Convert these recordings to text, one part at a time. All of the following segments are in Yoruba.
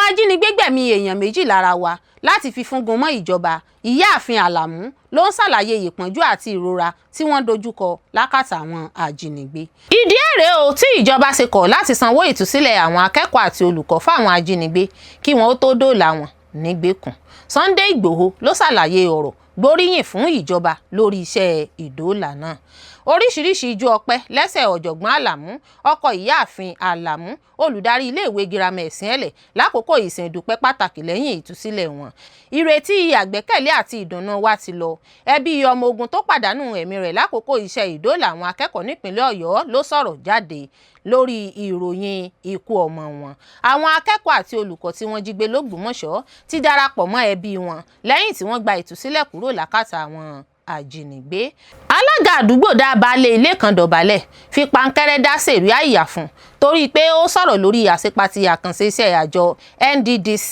Ajínigbé gbẹ̀mí èèyàn 2 lára wa láti fi fúngun mọ́ ìjọba. Ìyáàfin Àlàmú ló ń ṣàlàyé ìpọ́njú àti ìrora tí wọ́n dojúkọ lákàtà àwọn ajínigbé. Ìdí èrè o tí ìjọba ṣe kọ̀ láti sanwó ìtúsílẹ̀ àwọn akẹ́kọ̀ọ́ àti olùkọ́ fáwọn ajínigbé kí wọ́n ó tó dóòlà wọn nígbèkùn. Sunday Ìgbòho ló ṣàlàyé ọ̀rọ̀ gbóríyìn fún ìjọba lórí iṣẹ́ ìdóòlà náà. Oríṣiríṣi ijó ọpẹ́ lẹ́sẹ̀ ọ̀jọ̀gbọ́n Àlàmú, ọkọ Ìyáàfin Àlàmú, olùdarí iléèwé girama Ẹ̀sìn Ẹ̀lẹ̀, lákòókò ìsìn ìdúpẹ́ pàtàkì lẹ́yìn ìtúsílẹ̀ wọn. Ìrètí àgbẹ́kẹ̀lé àti ìdùnnú wa ti lọ. Ẹbí ọmọ ogun tó pàdánù ẹ̀mí rẹ̀ lákòókò iṣẹ́ ìdóòlà àwọn akẹ́kọ̀ọ́ nípìnlẹ̀ Ọ̀yọ́ ló sọ̀rọ̀ jáde lórí ìròyìn ikú ọmọ wọn. Àwọn akẹ́kọ̀ọ́ àti olùkọ́ tí wọ́n jí gbé lÓgbómọ̀ṣọ́ ti darapọ̀ mọ́ ẹbí wọn lẹ́yìn tí wọ́n gba ìtúsílẹ̀ kúrò lákàtà àwọn ajínigbé. Alága àdúgbò dá baálé ilé kan dọ̀bálẹ̀ fi pankẹ́rẹ́ dá sẹ̀ríà ìyà fún torí pé ó sọ̀rọ̀ lórí àṣepatì àkànṣe iṣẹ́ àjọ NDDC.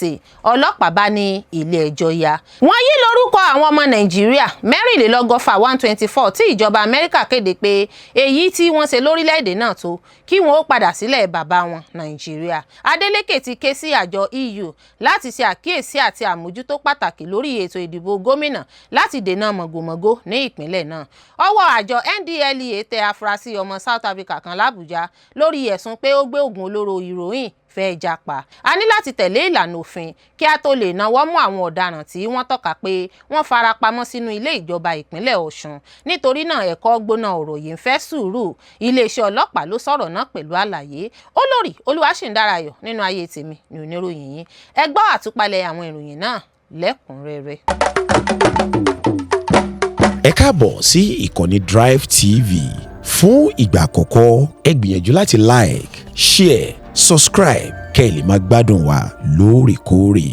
Ọlọ́pàá bá ní ilé ẹjọ́ ya. Wọ́n yí lórúkọ àwọn ọmọ Nàìjíríà 124, 124, tí ìjọba Amẹ́ríkà kéde pé èyí tí wọ́n ṣe lórílẹ̀‐èdè náà tó kí wọ́n ó padà sílẹ̀ bàbá wọn Nàìjíríà. Adeleke ti ké sí àjọ EU láti ṣe àkíyèsí àti àmójútó pàtàkì lórí ètò ìdìbò gómìnà láti dènà mọ̀gòmọ́gó ní ìpínlẹ̀ náà. Ọwọ́ àjọ NDLEA tẹ afurasí ọmọ South Africa kan l'Àbújá lórí ẹ̀sùn pé ó gbé oògùn olóró heroin fẹ́ japa. A ní láti tẹ̀lé ìlànà òfin kí a tó lè náwó mú àwọn ọ̀daràn tí wọ́n tọ́ka pé wọ́n fara pamọ́ sínú ilé ìjọba ìpínlẹ̀ Ọ̀ṣun. Nítorí náà, ẹ̀kọ́ gbóná ọ̀rọ̀ yìí ń fẹ́ sùúrù. Iléeṣẹ́ ọlọ́pàá ló sọ̀rọ̀ náà pẹ̀lú àlàyé. Olórí Olúwaṣìndárayọ̀ nínú ayé tèmi ní oníròyìn yín. Ẹ gbọ́ àtúpalẹ̀ àwọn ìròyìn náà lẹ́kùnrẹ́rẹ́. Ẹ káàbọ̀ sí ìkànnì Drive TV. Fún ìgbà àkọ́kọ́, ẹ gbìyànjú láti like, share, subscribe kẹ́ ẹ lè máa gbádùn wa lóòrèkóòrè.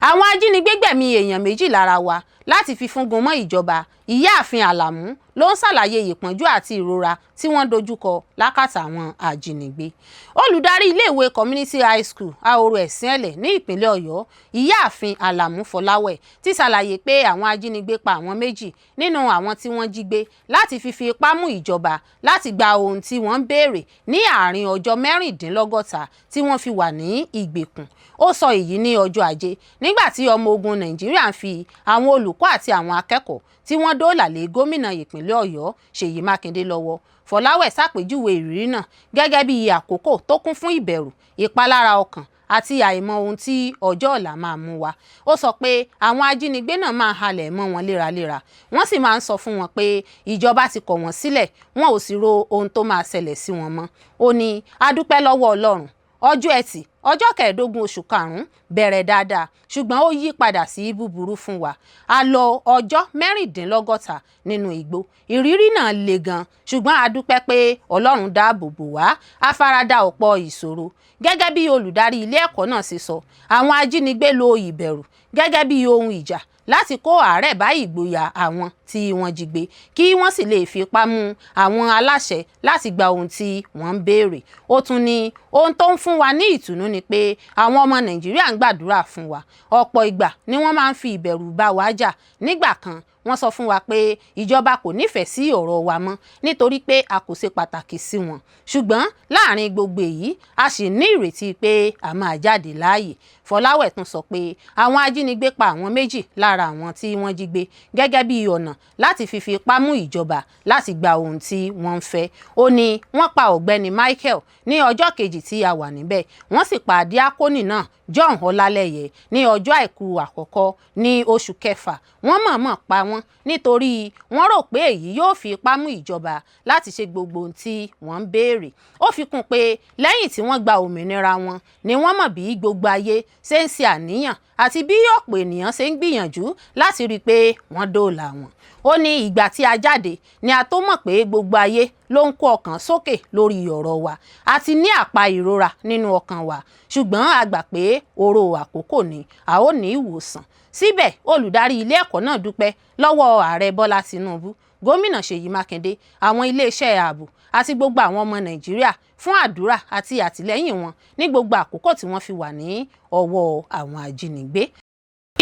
Àwọn ajínigbé gbẹ̀mí èèyàn 2 lára wa láti fi fúngun mọ́ ìjọba. Ìyáàfin Àlàmú ló ń ṣàlàyé ìpọ́njú àti ìrora tí wọ́n dojúkọ lákàtà àwọn ajínigbé. Olùdarí iléèwé Community High School, Ahoro Ẹ̀sìn Ẹ̀lẹ̀, ní ìpínlẹ̀ Ọ̀yọ́, Ìyáàfin Àlàmú Fọláwẹ̀, ti ṣàlàyé pé àwọn ajínigbé pa àwọn 2 nínú àwọn tí wọ́n jí gbé láti fi ipá mú ìjọba láti gba ohun tí wọ́n ń béèrè ní àárín ọjọ́ 66 tí wọ́n fi wà ní ìgbèkùn. Ó sọ èyí ní ọjọ́ Ajé nígbà tí ọmọ ogun Nàìjíríà ń fi àwọn olùkọ́ àti àwọn akẹ́kọ̀ọ́ tí wọ́n dóòlà lé gómìnà ìpínlẹ̀ Ọ̀yọ́ Ṣèyí Mákindé lọ́wọ́. Fọláwẹ̀ ṣàpèjúwe ìrírí náà gẹ́gẹ́ bí àkókò tó kún fún ìbẹ̀rù, ìpalára ọkàn àti àìmọ̀ ohun tí ọjọ́ ọ̀la máa mú wá. Ó sọ pé àwọn ajínigbé náà máa halẹ̀ mọ́ wọn léraléra, wọ́n sì máa ń sọ fún wọn pé ìjọba ti kọ̀ wọ́n sílẹ̀, wọn ò sì ro ohun tó máa ṣẹlẹ̀ sí wọn mọ́. Ó ní, "A dúpẹ́ lọ́wọ́ Ọlọ́run. Ọjọ́ Ẹtì, ọjọ́ 15 oṣù karùn-ún bẹ̀rẹ̀ dáadáa, ṣùgbọ́n ó yí padà sí búburú fún wa. A lò ọjọ́ 66 nínú igbó. Ìrírí náà le gan, ṣùgbọ́n a dúpẹ́ pé Ọlọ́run dáàbò bò wá. A farada ọ̀pọ̀ ìṣòro." Gẹ́gẹ́ bí olùdarí ilé ẹ̀kọ́ náà ṣe sọ, àwọn ajínigbé lo ìbẹ̀rù gẹ́gẹ́ bí ohun ìjà láti kó àárẹ̀ bá ìgboyà àwọn tí wọ́n jí gbé kí wọ́n sì lè fipá mú àwọn aláṣẹ láti gba ohun tí wọ́n ń béèrè. Ó tún ní, "Ohun tó ń fún wa ní ìtùnú ni pé àwọn ọmọ Nàìjíríà ń gbàdúrà fún wa. Ọ̀pọ̀ ìgbà ni wọ́n máa ń fi ìbẹ̀rù bá wa jà. Nígbà kan, wọ́n sọ fún wa pé ìjọba kò nífẹ̀ẹ́ sí ọ̀rọ̀ wa mọ́ nítorí pé a kò ṣe pàtàkì sí wọn. Ṣùgbọ́n láàrin gbogbo èyí, a sì ní ìrètí pé a máa jáde láàyè." Fọláwẹ̀ tún sọ pé àwọn ajínigbé pa àwọn 2 lára àwọn tí wọ́n jí gbé gẹ́gẹ́ bí ọ̀nà láti fi ipá mú ìjọba láti gba ohun tí wọ́n ń fẹ́. Ó ní, "Wọ́n pa Ọ̀gbẹ́ni Michael ní ọjọ́ kejì tí a wà níbẹ̀. Wọ́n sì pa díákónì náà, John Ọlálẹ́yẹ, ní ọjọ́ Àìkú àkọ́kọ́ ní oṣù kẹfà. Wọ́n mọ̀ọ́mọ̀ pa wọ́n nítorí wọ́n rò pé èyí yóò fi ipá mú ìjọba láti ṣe gbogbo ohun tí wọ́n ń béèrè." Ó fi kún pé lẹ́yìn tí wọ́n gba òmìnira wọn ni wọ́n mọ̀ bí gbogbo ayé ṣe ń ṣe àníyàn àti bí ọ̀pọ̀ ènìyàn ṣe ń gbìyànjú láti rí i pé wọ́n dóòlà wọn. Ó ní, "Ìgbà tí a jáde ni a tó mọ̀ pé gbogbo ayé ló ń kó ọkàn sókè lórí ọ̀rọ̀ wa. A ti ní àpá ìrora nínú ọkàn wa, ṣùgbọ́n a gbà pé oró àkókò ni, a ó ní ìwòsàn." Síbẹ̀, olùdarí ilé ẹ̀kọ́ náà dúpẹ́ lọ́wọ́ Ààrẹ Bọ́lá Tinubu, Gómìnà Ṣèyí Mákindé, àwọn iléeṣẹ́ ààbò àti gbogbo àwọn ọmọ Nàìjíríà fún àdúrà àti àtìlẹ́yìn wọn ní gbogbo àkókò tí wọ́n fi wà ní ọwọ́ àwọn ajínigbé.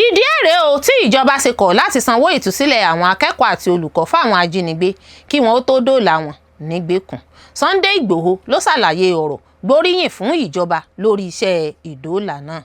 Ìdí èrè o tí ìjọba ṣe kọ̀ láti sanwó ìtúsílẹ̀ àwọn akẹ́kọ̀ọ́ àti olùkọ́ fáwọn ajínigbé kí wọ́n ó tó dóòlà wọn nígbèkùn. Sunday Ìgbòho ló ṣàlàyé ọ̀rọ̀. Gbóríyìn fún ìjọba lórí iṣẹ́ ìdóòlà náà.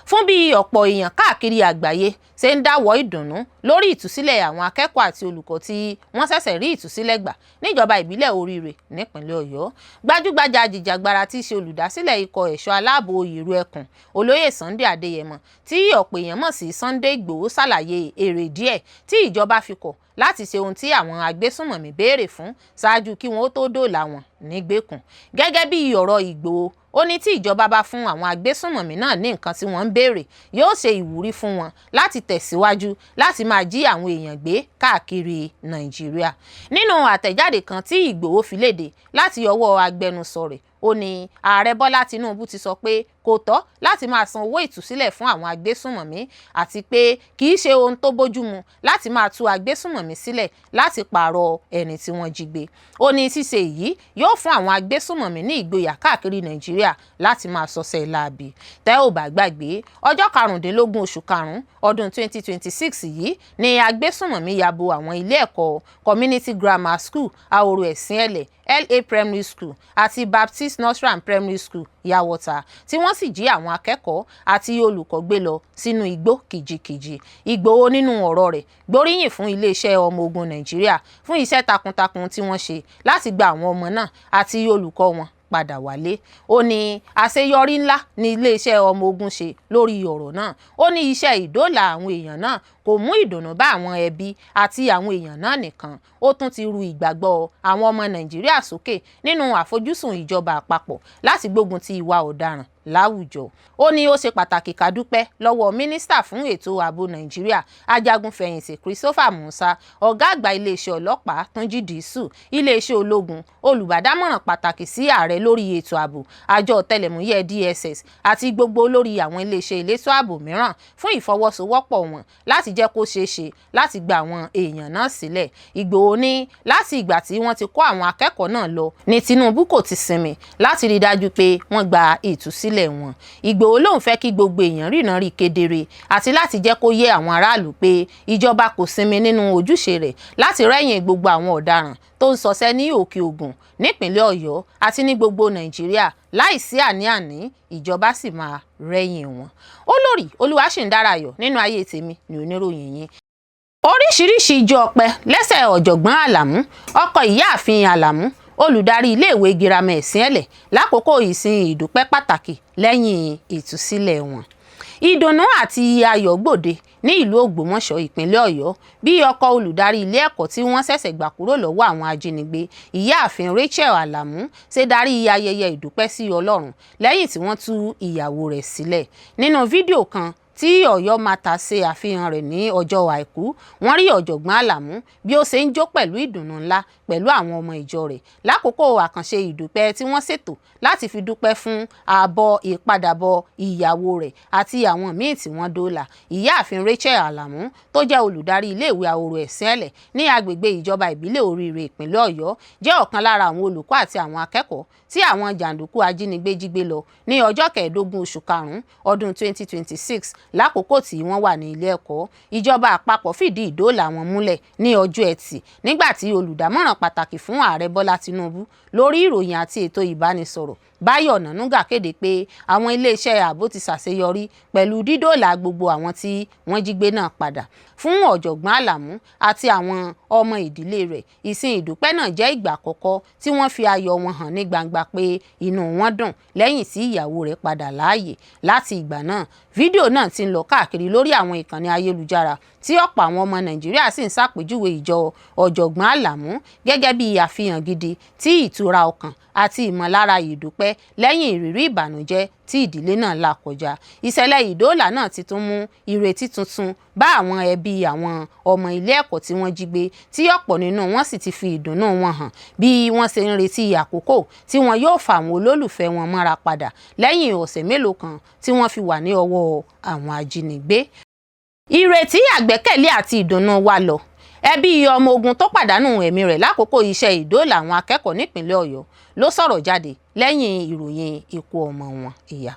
Fún bí ọ̀pọ̀ èèyàn káàkiri àgbáyé ṣe ń dáwọ́ ìdùnnú lórí ìtúsílẹ̀ àwọn akẹ́kọ̀ọ́ àti olùkọ́ tí wọ́n ṣẹ̀ṣẹ̀ rí ìtúsílẹ̀ gbà níjọba ìbílẹ̀ Oríire nípínlẹ̀ Ọ̀yọ́, gbajúgbajà jìjàgbara tí í ṣe olùdásílẹ̀ ikọ̀ ẹ̀ṣọ́ aláàbò Ìrù Ẹkùn, Olóyè Sunday Adéyẹmọ, tí ọ̀pọ̀ èèyàn mọ̀ sí Sunday Ìgbòho, ṣàlàyé èrè díẹ̀ tí ìjọba fi kọ̀ láti ṣe ohun tí àwọn agbésùnmọ̀mí béèrè fún ṣáájú kí wọ́n tó dóòlà wọn nígbèkùn. Gẹ́gẹ́ bí ọ̀rọ̀ Ìgbòho, ó ní tí ìjọba bá fún àwọn agbésùnmọ̀mí náà ní nǹkan tí wọ́n ń béèrè, yóò ṣe ìwúrí fún wọn láti tẹ̀síwájú láti máa jí àwọn èèyàn gbé káàkiri Nàìjíríà. Nínú àtẹ̀jáde kan tí Ìgbòho fi léde láti ọwọ́ agbẹnusọ rẹ̀, ó ní Ààrẹ Bọ́lá Tinubu ti sọ pé kò tọ́ láti máa san owó ìtúsílẹ̀ fún àwọn agbésùnmọ̀mí, àti pé kì í ṣe ohun tó bójúmu láti máa tú agbésùnmọ̀mí sílẹ̀ láti pààrọ̀ ẹni tí wọ́n jí gbé. Ó ní ṣíṣe èyí yóò fún àwọn agbésùnmọ̀mí ní ìgboyà káàkiri Nàìjíríà láti máa ṣọṣẹ́ láabi. Tẹ́ ò bá gbàgbé, ọjọ́ 15 oṣù karùn-ún ọdún 2026 yìí ni agbésùnmọ̀mí ya bo àwọn ilé ẹ̀kọ́ Community Grammar School Ahoro Ẹ̀sìn-Ẹ̀lẹ̀, LA Primary School àti Baptist Nursery Primary School Yàwọ̀tà, tí wọ́n sì jí àwọn akẹ́kọ̀ọ́ àti olùkọ́ gbé lọ sínú igbó kìjikìji. Ìgbòho nínú ọ̀rọ̀ rẹ̀ gbóríyìn fún iléeṣẹ́ ọmọ ogun Nàìjíríà fún iṣẹ́ takuntakun tí wọ́n ṣe láti gba àwọn ọmọ náà àti olùkọ́ wọn padà wálé. Ó ní àṣeyọrí ńlá ní iléeṣẹ́ ọmọ ogun ṣe lórí ọ̀rọ̀ náà. Ó ní iṣẹ́ ìdóòlà àwọn èèyàn náà kò mú ìdùnnú bá àwọn ẹbí àti àwọn èèyàn náà nìkan, ó tún ti ru ìgbàgbọ́ àwọn ọmọ Nàìjíríà sókè nínú àfojúsùn ìjọba àpapọ̀ láti gbógun ti ìwà ọ̀daràn láwùjọ. Ó ní ó ṣe pàtàkì ká dúpẹ́ lọ́wọ́ mínísítà fún ètò ààbò Nàìjíríà, ajagun-fẹ̀yìntì Christopher Musa, ọ̀gá àgbà iléeṣẹ́ ọlọ́pàá Túnjí Dìísù, iléeṣẹ́ ológun, olùbádámọ̀ràn pàtàkì sí ààrẹ lórí ètò ààbò, àjọ ọ̀tẹlẹ̀múyẹ́ DSS àti gbogbo olórí àwọn iléeṣẹ́ elétò ààbò mìíràn fún ìfọwọ́sowọ́pọ̀ wọn láti jẹ́ kó ṣeé ṣe láti gba àwọn èèyàn náà sílẹ̀. Ìgbòho ní láti ìgbà tí wọ́n ti kó àwọn akẹ́kọ̀ọ́ náà lọ ní Tinubu kò ti sinmi láti rí dájú pé wọ́n gba ìtúsílẹ̀ wọn. Ìgbòho lòun fẹ́ kí gbogbo èèyàn ríran rí kedere àti láti jẹ́ kó yé àwọn aráàlú pé ìjọba kò sinmi nínú ojúṣe rẹ̀ láti rẹ́yìn gbogbo àwọn ọ̀daràn tó ń ṣọṣẹ́ ní Òkè Ògùn, nípínlẹ̀ Ọ̀yọ́ àti ní gbogbo Nàìjíríà. Láìsí àní-àní, ìjọba sì máa rẹ́yìn wọn. Olórí Olúwaṣìndárayọ̀ nínú ayé tèmi ní oníròyìn yín. Oríṣiríṣi ijó ọpẹ́ lẹ́sẹ̀ ọ̀jọ̀gbọ́n Àlàmú, ọkọ ìyáàfin Àlàmú, olùdarí iléèwé girama Ẹ̀sìn-Ẹ̀lẹ̀, lákòókò ìsìn ìdúpẹ́ pàtàkì lẹ́yìn ìtúsílẹ̀ wọn. Ìdùnnú àti ayọ̀ gbòde ní ìlú Ògbómọ̀ṣọ́, ìpínlẹ̀ Ọ̀yọ́, bí ọkọ olùdarí ilé ẹ̀kọ́ tí wọ́n ṣẹ̀ṣẹ̀ gbà kúrò lọ́wọ́ àwọn ajínigbé, ìyáàfin Rachel Àlàmú, ṣe darí ayẹyẹ ìdúpẹ́ sí Ọlọ́run lẹ́yìn tí wọ́n tú ìyàwó rẹ̀ sílẹ̀. Nínú fídíò kan tí Ọ̀yọ́ Matters ṣe àfihàn rẹ̀ ní ọjọ́ Àìkú, wọ́n rí ọ̀jọ̀gbọ́n Àlàmú bí ó ṣe ń jó pẹ̀lú ìdùnnú ńlá pẹ̀lú àwọn ọmọ ìjọ rẹ̀ lákòókò àkànṣe ìdúpẹ́ tí wọ́n ṣètò láti fi dúpẹ́ fún ààbọ̀ ìpadàbọ̀ ìyàwó rẹ̀ àti àwọn míì tí wọ́n dóòlà. Ìyáàfin Rachel Àlàmú, tó jẹ́ olùdarí iléèwé Ahoro Ẹ̀sìn-Ẹ̀lẹ̀ ní agbègbè ìjọba ìbílẹ̀ Oríire, ìpínlẹ̀ Ọ̀yọ́, jẹ́ ọ̀kan lára àwọn olùkọ́ àti àwọn akẹ́kọ̀ọ́ tí àwọn jàǹdùkú ajínigbé jí gbé lọ ní ọjọ́ 15 oṣù karùn-ún ọdún 2026 lákòókò tí wọ́n wà ní ilé ẹ̀kọ́. Ìjọba àpapọ̀ fìdí ìdóòlà wọn múlẹ̀ ní ọjọ́ Ẹtì, nígbà tí olùdámọ̀ràn pàtàkì fún Ààrẹ Bọ́lá Tinubu lórí ìròyìn àti ètò ìbánisọ̀rọ̀, Báyọ̀ Ọ̀nànúgà, kéde pé àwọn iléeṣẹ́ ààbò ti ṣàṣeyọrí pẹ̀lú dídóòlà gbogbo àwọn tí wọ́n jí gbé náà padà. Fún ọ̀jọ̀gbọ́n Àlàmú àti àwọn ọmọ ìdílé rẹ̀, ìsìn ìdúpẹ́ náà jẹ́ ìgbà àkọ́kọ́ tí wọ́n fi ayọ̀ wọn hàn ní gbangba pé inú wọn dùn lẹ́yìn tí ìyàwó rẹ̀ padà láàyè láti ìgbà náà. Fídíò náà ti ń lọ káàkiri lórí àwọn ìkànnì ayélujára, tí ọ̀pọ̀ àwọn ọmọ Nàìjíríà sì ń ṣàpèjúwe ìjọ ọ̀jọ̀gbọ́n Àlàmú gẹ́gẹ́ bí àfihàn gidi tí ìtura ọkàn àti ìmọ̀lára ìdúpẹ́ lẹ́yìn ìrírí ìbànújẹ́ tí ìdílé náà là kọjá. Ìṣẹ̀lẹ̀ ìdóòlà náà ti tún mú ìrètí tuntun bá àwọn ẹbí àwọn ọmọ ilé ẹ̀kọ́ tí wọ́n jí gbé, tí ọ̀pọ̀ nínú wọn sì ti fi ìdùnnú wọn hàn bí wọ́n ṣe ń retí àkókò tí wọn yóò fa àwọn olólùfẹ́ wọn mọ́ra padà lẹ́yìn ọ̀sẹ̀ mélòó kan tí wọ́n fi wà ní ọwọ́ àwọn ajínigbé. Ìrètí, àgbẹ́kẹ̀lé àti ìdùnnú wa lọ. Ẹbí ọmọ ogun tó pàdánù ẹ̀mí rẹ̀ lákòókò iṣẹ́ ìdóòlà àwọn akẹ́kọ̀ọ́ nípìnlẹ̀ Ọ̀yọ́ ló sọ̀rọ̀ jáde lẹ́yìn ìròyìn ikú ọmọ wọn. Ìyá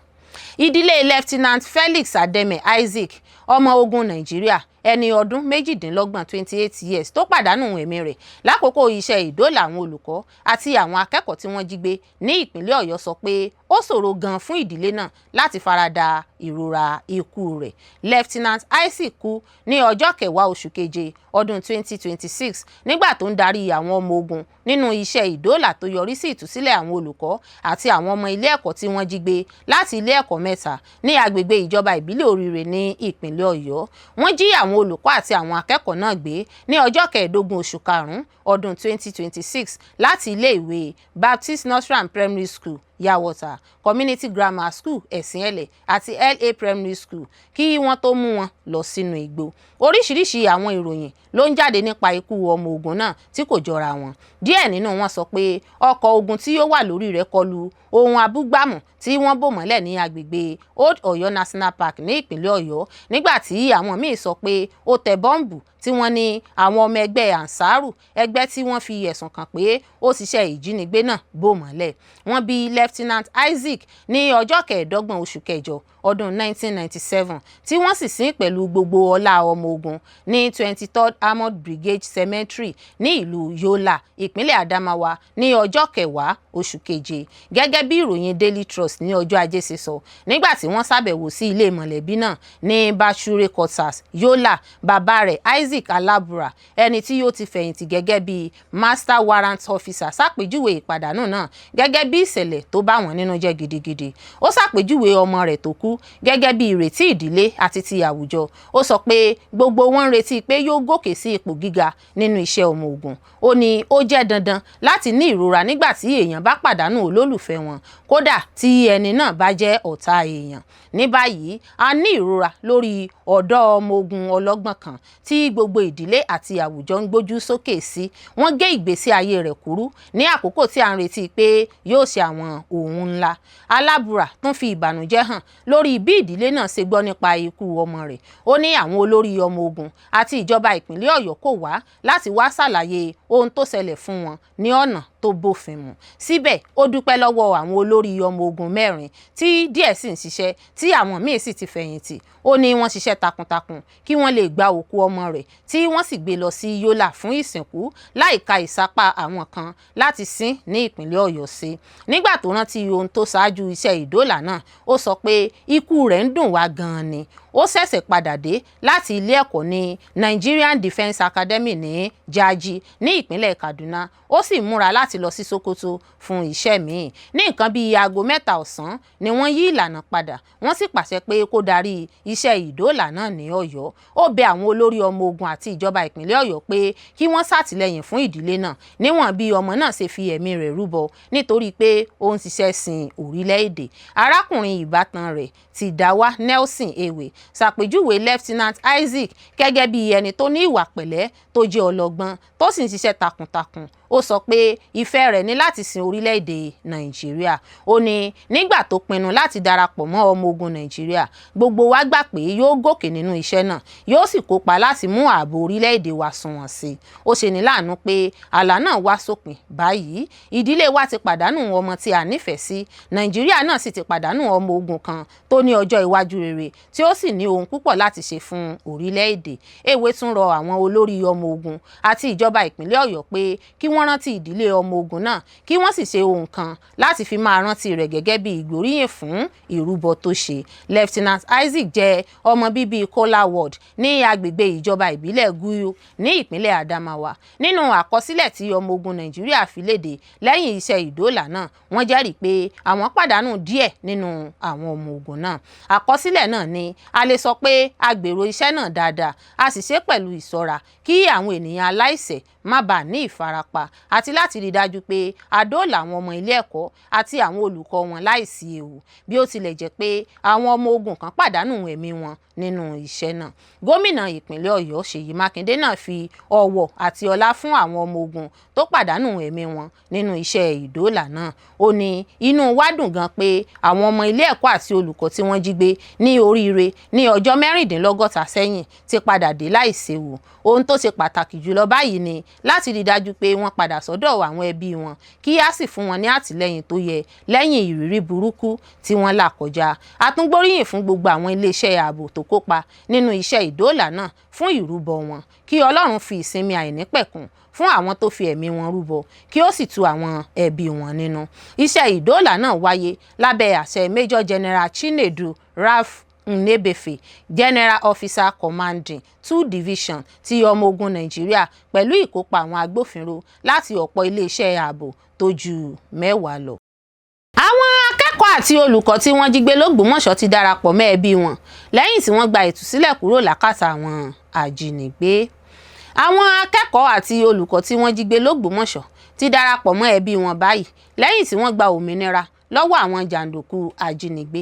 ìdílé Lieutenant Felix Ademe Isaac, ọmọ ogun Nàìjíríà, ẹni ọdún 28, 28 years, tó pàdánù ẹ̀mí rẹ̀ lákòókò iṣẹ́ ìdóòlà àwọn olùkọ́ àti àwọn akẹ́kọ̀ọ́ tí wọ́n jí gbé ní ìpínlẹ̀ Ọ̀yọ́, sọ pé ó ṣòro gan fún ìdílé náà láti farada ìrora ikú rẹ̀. Lieutenant Isaac kú ní ọjọ́ 10 oṣù keje ọdún 2026 nígbà tó ń darí àwọn ọmọ ogun nínú iṣẹ́ ìdóòlà tó yọrí sí ìtúsílẹ̀ àwọn olùkọ́ àti àwọn ọmọ ilé ẹ̀kọ́ tí wọ́n jí gbé láti ilé ẹ̀kọ́ mẹ́ta ní agbègbè ìjọba ìbílẹ̀ Oríire ní ìpínlẹ̀ Ọ̀yọ́. Wọ́n jí àwọn olùkọ́ àti àwọn akẹ́kọ̀ọ́ náà gbé ní ọjọ́ 15 oṣù karùn-ún ọdún 2026 láti ilé ìwé Baptist Nursery Primary School, Yawota Community Grammar School, Ẹ̀sìnẹ̀lẹ̀, àti LA Primary School kí wọ́n tó mú wọn lọ sínú igbó. Oríṣiríṣi àwọn ìròyìn ló ń jáde nípa ikú ọmọ ogun náà tí kò jọra wọn. Díẹ̀ nínú wọn sọ pé ọkọ̀ ogun tí ó wà lórí rẹ̀ kọlu ohun abúgbàmù tí wọ́n bò mọ́lẹ̀ ní agbègbè Old Ọ̀yọ́ National Park ní ìpínlẹ̀ Ọ̀yọ́, nígbà tí àwọn míì sọ pé ó tẹ bọ́ǹbù tí wọ́n ní àwọn ọmọ ẹgbẹ́ Ansaru, ẹgbẹ́ tí wọ́n fi ẹ̀sùn kàn pé ó ṣiṣẹ́ ìjínigbé náà, bò mọ́lẹ̀. Wọ́n bí Lieutenant Isaac ní ọjọ́ 25 oṣù kẹjọ ọdún 1997, tí wọ́n sì sin pẹ̀lú gbogbo ọlá ọmọ ogun ní 23rd Armoured Brigade Cemetery ní ìlú Yola, ìpínlẹ̀ Adamawa, ní ọjọ́ 10 oṣù keje, gẹ́gẹ́ bí ìròyìn Daily Trust ní ọjọ́ Ajé ṣe sọ. Nígbà tí wọ́n ṣàbẹ̀wò sí ilé mọ̀lẹ́bí náà ní Bashure Quarters, Yola, bàbá rẹ̀, Isaac Alabura, ẹni tí ó ti fẹ̀yìntì gẹ́gẹ́ bí Master Warrant Officer, ṣàpèjúwe ìpàdánù náà gẹ́gẹ́ bí ìṣẹ̀lẹ̀ tó bá wọn nínú jẹ́ gidigidi. Ó ṣàpèjúwe ọmọ rẹ̀ tó kú gẹ́gẹ́ bí ìrètí ìdílé àti ti àwùjọ. Ó sọ pé gbogbo wọn ń retí pé yóò gòkè sí ipò gíga nínú iṣẹ́ ọmọ ogun. Ó ní ó jẹ́ dandan láti ní ìrora nígbà tí èèyàn bá pàdánù olólùfẹ́ wọn, kódà tí ẹni náà bá jẹ́ ọ̀tá èèyàn. Ní báyìí, a ní ìrora lórí ọ̀dọ́ ọmọ ogun ọlọ́gbọ́n kan tí gbogbo ìdílé àti àwùjọ ń gbójú sókè sí. Wọ́n gé ìgbésí ayé rẹ̀ kúrú ní àkókò tí à ń retí pé yóò ṣe àwọn ohun ńlá. Alábùrà tún fi ìbànújẹ́ hàn lórí bí ìdílé náà ṣe gbọ́ nípa ikú ọmọ rẹ̀. Ó ní àwọn olórí ọmọ ogun àti ìjọba ìpínlẹ̀ Ọ̀yọ́ kò wá láti wá ṣàlàyé ohun tó ṣẹlẹ̀ fún wọn ní ọ̀nà tó bófin mu. Síbẹ̀, ó dúpẹ́ lọ́wọ́ àwọn olórí ọmọ ogun mẹ́rin, tí díẹ̀ sì ń ṣiṣẹ́, tí àwọn míì sì ti fẹ̀yìntì. Ó ní wọ́n ṣiṣẹ́ takuntakun kí wọ́n lè gba òkú ọmọ rẹ̀, tí wọ́n sì gbé lọ sí Yola fún ìsìnkú, láìka ìsapá àwọn kan láti sin ní ìpínlẹ̀ Ọ̀yọ́ sí. Nígbà tó rántí ohun tó ṣáájú iṣẹ́ ìdóòlà náà, ó sọ pé ikú rẹ̀ ń dùn wá gan-an ni. Ó ṣẹ̀ṣẹ̀ padà dé láti ilé ẹ̀kọ́ ní Nigerian Defence Academy ní Jaji ní ìpínlẹ̀ Kaduna, ó sì múra láti lọ sí Sokoto fún iṣẹ́ míì. Ní nǹkan bíi aago 3 ọ̀sán ni wọ́n yí ìlànà padà, wọ́n sì pàṣẹ pé kó darí iṣẹ́ ìdóòlà náà ní Ọ̀yọ́. Ó bẹ àwọn olórí ọmọ ogun àti ìjọba ìpínlẹ̀ Ọ̀yọ́ pé kí wọ́n ṣàtìlẹ́yìn fún ìdílé náà níwọ̀n bí ọmọ náà ṣe fi ẹ̀mí rẹ̀ rúbọ nítorí pé ó ń ṣiṣẹ́ sin orílẹ̀-èdè. Arákùnrin ìbátan rẹ̀, Tìdáwá Nelson Ewe, ṣàpèjúwe Lieutenant Isaac gẹ́gẹ́ bí ẹni tó ní ìwà pẹ̀lẹ́, tó jẹ́ ọlọ́gbọ́n, tó sì ń ṣiṣẹ́ takuntakun. Ó sọ pé ìfẹ́ rẹ̀ ní láti sin orílẹ̀-èdè Nàìjíríà. Ó ní nígbà tó pinnu láti darapọ̀ mọ́ ọmọ ogun Nàìjíríà, gbogbo wa gbà pé yóò gòkè nínú iṣẹ́ náà, yóò sì kópa láti mú ààbò orílẹ̀-èdè wa sunwọ̀n sí i. Ó ṣeni láàánú pé àlá náà wá sópin báyìí. Ìdílé wa ti pàdánù ọmọ tí a nífẹ̀ẹ́ sí. Nàìjíríà náà sì ti pàdánù ọmọ ogun kan tó ní ọjọ́ iwájú rere, tí ó sì ní ohun púpọ̀ láti ṣe fún orílẹ̀-èdè. Ewé tún rọ àwọn olórí ọmọ ogun àti ìjọba ìpínlẹ̀ Ọ̀yọ́ pé kí wọ́n rántí ìdílé ọmọ ogun náà, kí wọ́n sì ṣe ohun kan láti fi máa rántí rẹ̀ gẹ́gẹ́ bí ìgbóríyìn fún ìrúbọ tó ṣe. Lieutenant Isaac jẹ́ ọmọ bíbí Kola Ward ní agbègbè ìjọba ìbílẹ̀ Guyu ní ìpínlẹ̀ Adamawa. Nínú àkọsílẹ̀ tí ọmọ ogun Nàìjíríà fi léde lẹ́yìn iṣẹ́ ìdóòlà náà, wọ́n jẹ́rìí pé àwọn pàdánù díẹ̀ nínú àwọn ọmọ ogun náà. Àkọsílẹ̀ náà ní a lè sọ pé a gbèrò iṣẹ́ náà dáadáa, a sì ṣe pẹ̀lú ìṣọ́ra kí àwọn ènìyàn aláìṣẹ̀ má bàa ní ìfarapa, àti láti rí i dájú pé a dóòlà àwọn ọmọ ilé ẹ̀kọ́ àti àwọn olùkọ́ wọn láìsí ewu, bí ó tilẹ̀ jẹ́ pé àwọn ọmọ ogun kan pàdánù ẹ̀mí wọn nínú iṣẹ́ náà. Gómìnà ìpínlẹ̀ Ọ̀yọ́, Ṣèyí Mákindé náà, fi ọ̀wọ̀ àti ọlá fún àwọn ọmọ ogun tó pàdánù ẹ̀mí wọn nínú iṣẹ́ ìdóòlà náà. Ó ní inú wa dùn gan pé àwọn ọmọ ilé ẹ̀kọ́ àti olùkọ́ tí wọ́n jí gbé ní Oríire ní ọjọ́ 66 sẹ́yìn ti padà dé láìséwu. Ohun tó ṣe pàtàkì jùlọ báyìí ni láti rí i dájú pé wọ́n padà sọ́dọ̀ àwọn ẹbí wọn kí á sì fún wọn ní àtìlẹ́yìn tó yẹ lẹ́yìn ìrírí burúkú tí wọ́n là kọjá. A tún gbóríyìn fún gbogbo àwọn iléeṣẹ́ ààbò tó kópa nínú iṣẹ́ ìdóòlà náà fún ìrúbọ wọn, kí Ọlọ́run fi ìsinmi àìnípẹ̀kun fún àwọn tó fi ẹ̀mí wọn rúbọ kí ó sì tu àwọn ẹbí wọn nínú. Iṣẹ́ ìdóòlà náà wáyé lábẹ́ àṣẹ Major General Chinedu Ralph Nnebefe, General Officer Commanding 2 Division ti ọmọ ogun Nàìjíríà, pẹ̀lú ìkópa àwọn agbófinró láti ọ̀pọ̀ iléeṣẹ́ ààbò tó ju 10 lọ. Àwọn akẹ́kọ̀ọ́ àti olùkọ́ tí wọ́n jí gbé lÓgbómọ̀ṣọ́ ti darapọ̀ mọ́ ẹbí wọn lẹ́yìn tí wọ́n gba ìtúsílẹ̀ kúrò lákàtà àwọn ajínigbé. Àwọn akẹ́kọ̀ọ́ àti olùkọ́ tí wọ́n jí gbé lÓgbómọ̀ṣọ́ ti darapọ̀ mọ́ ẹbí wọn báyìí lẹ́yìn tí wọ́n gba òmìnira lọ́wọ́ àwọn jàǹdùkú ajínigbé.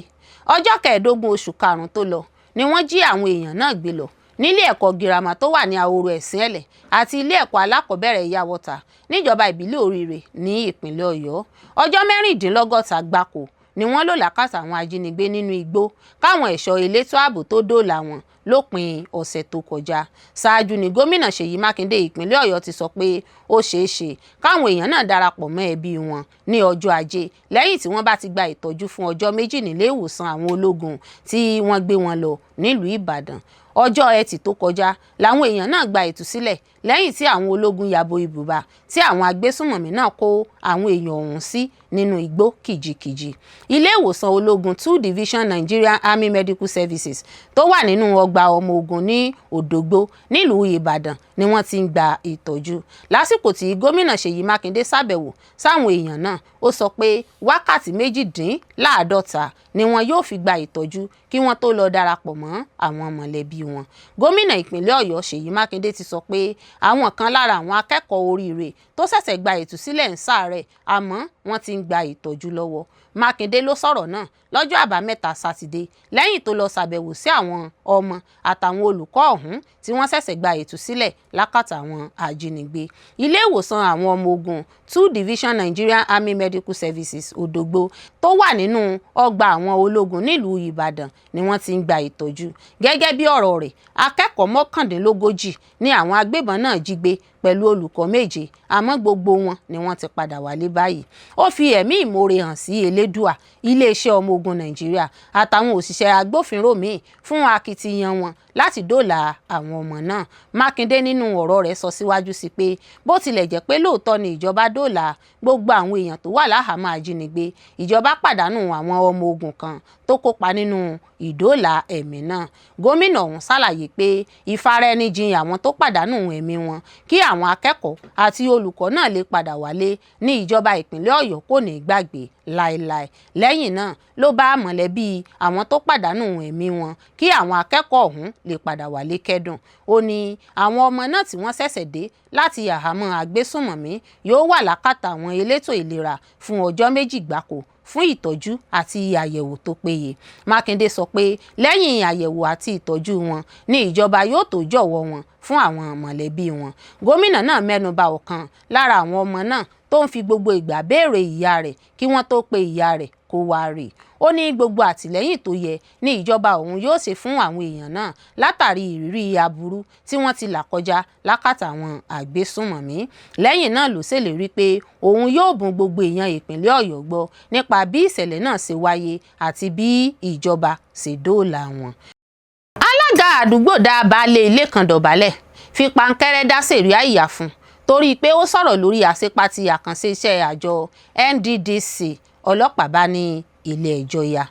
Ọjọ́ 15 oṣù karùn-ún tó lọ ni wọ́n jí àwọn èèyàn náà gbé lọ nílé ẹ̀kọ́ girama tó wà ní Ahoro Ẹ̀sìnẹ̀lẹ̀ àti ilé ẹ̀kọ́ alákọ̀ọ́bẹ̀rẹ̀ Ìyáwọ́ta níjọba ìbílẹ̀ Oríire ní ìpínlẹ̀ Ọ̀yọ́. Ọjọ́ 56 gbáko ni wọ́n lò lákàtà àwọn ajínigbé nínú igbó káwọn ẹ̀ṣọ́ elétò ààbò tó dóòlà wọn lópin ọ̀sẹ̀ tó kọjá. Ṣáájú ni gómìnà Ṣèyí Mákindé ìpínlẹ̀ Ọ̀yọ́ ti sọ pé ó ṣeé ṣe káwọn èèyàn náà darapọ̀ mọ́ ẹbí wọn ní ọjọ́ Ajé lẹ́yìn tí wọ́n bá ti gba ìtọ́jú fún ọjọ́ 2 nílé ìwòsàn àwọn ológun tí wọ́n gbé wọn lọ nílùú Ìbàdàn. Ọjọ́ Ẹtì tó kọjá làwọn èèyàn náà gba ìtúsílẹ̀ lẹ́yìn tí àwọn ológun yabo ibùba tí àwọn agbésùnmọ̀mí náà kó àwọn èèyàn ọ̀hún sí nínú igbó kìjikìji. Ilé ìwòsàn ológun 2 Division Nigerian Army Medical Services tó wà nínú ọgbà ọmọ ogun ní Òdògbó nílùú Ìbàdàn ni wọ́n ti ń gba ìtọ́jú. Lásìkò tí gómìnà Ṣèyí Mákindé ṣàbẹ̀wò sáwọn èèyàn náà, ó sọ pé wákàtí 48 ni wọn yóò fi gba ìtọ́jú kí wọ́n tó lọ darapọ̀ mọ́ àwọn mọ̀lẹ́bí wọn. Gómìnà ìpínlẹ̀ Ọ̀yọ́ Ṣèyí Mákindé ti sọ pé àwọn kan lára àwọn akẹ́kọ̀ọ́ Oríire tó ṣẹ̀ṣẹ̀ gba ìtúsílẹ̀ ń ṣàárẹ̀, àmọ́ wọ́n ti ń gba ìtọ́jú lọ́wọ́. Mákindé ló sọ̀rọ̀ náà lọ́jọ́ Àbámẹ́ta Sátidé lẹ́yìn tó lọ ṣàbẹ̀wò sí àwọn ọmọ àtàwọn olùkọ́ ọ̀hún tí wọ́n ṣẹ̀ṣẹ̀ gba ìtúsílẹ̀ lákàtà àwọn ajínigbé. Ilé ìwòsàn àwọn ọmọ ogun 2 Division Nigerian Army Medical Services Òdògbó tó wà nínú ọgbà àwọn ológun nílùú Ìbàdàn ni wọ́n ti ń gba ìtọ́jú. Gẹ́gẹ́ bí ọ̀rọ̀ rẹ̀, akẹ́kọ̀ọ́ 39 ni àwọn agbébọn náà jí gbé pẹ̀lú olùkọ́ 7, àmọ́ gbogbo wọn ni wọ́n ti padà wálé báyìí. Ó fi ẹ̀mí ìmoore hàn sí Elédùà, iléeṣẹ́ ọmọ ogun Nàìjíríà àtàwọn òṣìṣẹ́ agbófinró míì fún akitiyan wọn láti dóòlà àwọn ọmọ náà. Mákindé nínú ọ̀rọ̀ rẹ̀ sọ síwájú sí pé bó tilẹ̀ jẹ́ pé lóòótọ́ ni ìjọba dóòlà gbogbo àwọn èèyàn tó wà láhàámọ́ ajínigbé, ìjọba pàdánù àwọn ọmọ ogun kan tó kópa nínú ìdóòlà ẹ̀mí náà. Gómìnà ọ̀hún ṣàlàyé pé ìfaraẹnijìn àwọn tó pàdánù ẹ̀mí wọn kí àwọn akẹ́kọ̀ọ́ àti olùkọ́ náà lè padà wálé ní ìjọba ìpínlẹ̀ Ọ̀yọ́ kò ní gbàgbé láéláé. Lẹ́yìn náà ló bá mọ̀lẹ́bí àwọn tó pàdánù ẹ̀mí wọn kí àwọn akẹ́kọ̀ọ́ ọ̀hún lè padà wálé kẹ́dùn. Ó ní àwọn ọmọ náà tí wọ́n ṣẹ̀ṣẹ̀ dé láti àhámọ́ agbésùnmọ̀mí yóò wà lákàtà àwọn elétò ìlera fún ọjọ́ 2 gbáko fún ìtọ́jú àti àyẹ̀wò tó péye. Mákindé sọ pé lẹ́yìn àyẹ̀wò àti ìtọ́jú wọn ní ìjọba yóò tó jọ̀wọ́ wọn fún àwọn mọ̀lẹ́bí wọn. Gómìnà náà mẹ́nuba ọ̀kan lára àwọn ọmọ náà tó ń fi gbogbo ìgbà béèrè ìyá rẹ̀ kí wọ́n tó pe ìyá rẹ̀ kó wá rè. Ó ní gbogbo àtìlẹ́yìn tó yẹ ní ìjọba òun yóò ṣe fún àwọn èèyàn náà látàrí ìrírí aburú tí wọ́n ti là kọjá lákàtà àwọn àgbésùnmọ̀mí. Lẹ́yìn náà ló ṣèlérí pé òun yóò bùn gbogbo èèyàn ìpínlẹ̀ Ọ̀yọ́ gbọ́ nípa bí ìṣẹ̀lẹ̀ náà ṣe wáyé àti bí ìjọba ṣe dóòlà wọn. Alága àdúgbò dá baálé ilé kan dọ̀bálẹ̀ fi pankẹ́rẹ́ dá sẹ̀ríà ìyà fún torí pé ó sọ̀rọ̀ lórí àṣepatì àkànṣe iṣẹ́ àjọ NDDC. Ọlọ́pàá bá ní ilé ẹjọ́ ya.